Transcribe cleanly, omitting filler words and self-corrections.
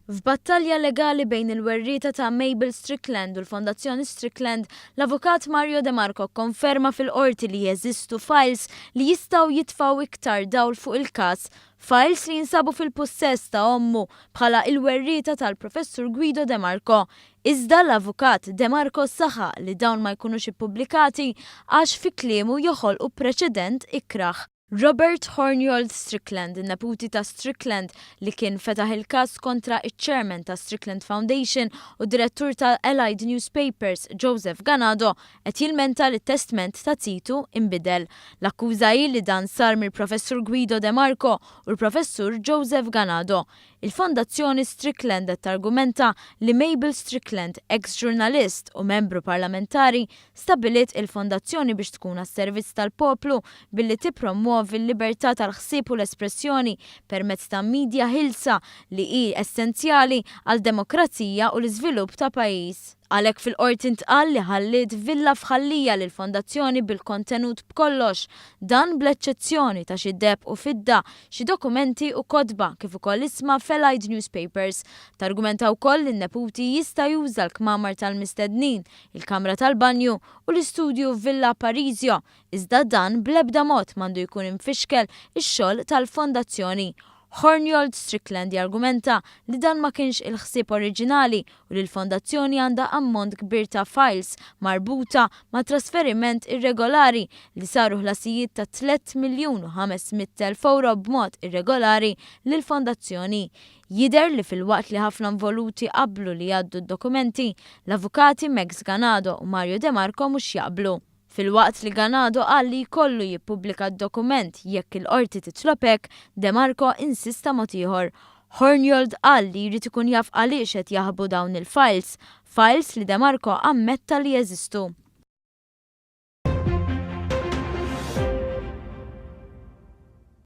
F'battalja legali bejn il-werrieta ta' Mabel Strickland u l-Fondazzjoni Strickland, l-Avukat Mario De Marco kkonferma fil-Qorti li jeżistu files li jistgħu jitfgħu iktar dawl fuq il-każ. Files li jinsabu fil-pussess ta' ommu bħala il-werrieta tal-Professur Guido De Marco. Iżda l-Avukat De Marco saħaq li dawn ma jkunux ippubblikati għax fi kliemu joħolqu preċedent ikrah. Robert Hornyold Strickland, in-neputi ta' Strickland li kien fetaħ il-każ kontra iċ-chairman ta' Strickland Foundation u direttur ta' Allied Newspapers Joseph Ganado, qed jilmenta li t-testment ta' zitu inbidel. L-akkuża hi li dan sar mill-Professur Guido De Marco u l-Professur Joseph Ganado. Il-Fondazzjoni Strickland qed targumenta li Mabel Strickland, ex-ġurnalist u membru parlamentari, stabbiliet il-fondazzjoni biex tkun għas-servizz tal-poplu billi tippromwovi l-libertà tal-ħsieb u l-espressjoni permezz ta' media ħielsa li hi essenzjali għal demokrazija u l-iżvilupp ta' pajjiż. Għalhekk fil-Qorti ntqal li ħalliet villa f'Ħal Lija lill-fondazzjoni bil-kontenut b'kollox, dan bl-eċċezzjoni ta' xi deheb u fidda, xi dokumenti u kotba kif ukoll isma f'Allied Newspapers. Targumenta wkoll li n-neputi jista' juża l-kmamar tal-mistednin, il-kamra tal-banju u l-istudju f'Villa Parisio, iżda dan bl-ebda mod m'għandu jkun imfixkel ix-xogħol tal-fondazzjoni. Hornyold Strickland jargumenta li dan ma kienx il-ħsieb oriġinali u li l-fondazzjoni għandha ammont kbir ta' files marbuta ma' trasferiment irregolari li saru ħlasijiet ta' 3 miljun u 500,000 euro b'mod irregolari lill-fondazzjoni. Jidher li filwaqt li ħafna involuti qablu li jgħaddu d-dokumenti, l-avukati Max Ganado u Mario De Marco mhux jaqblu. Filwaqt li Ganado qal li jkollu jippubblika d-dokument jekk il-qorti titlob hekk, De Marco insista mod ieħor. Hornyold qal li jrid ikun jaf għaliex qed jaħbu dawn il-files, files li De Marco ammetta li jeżistu.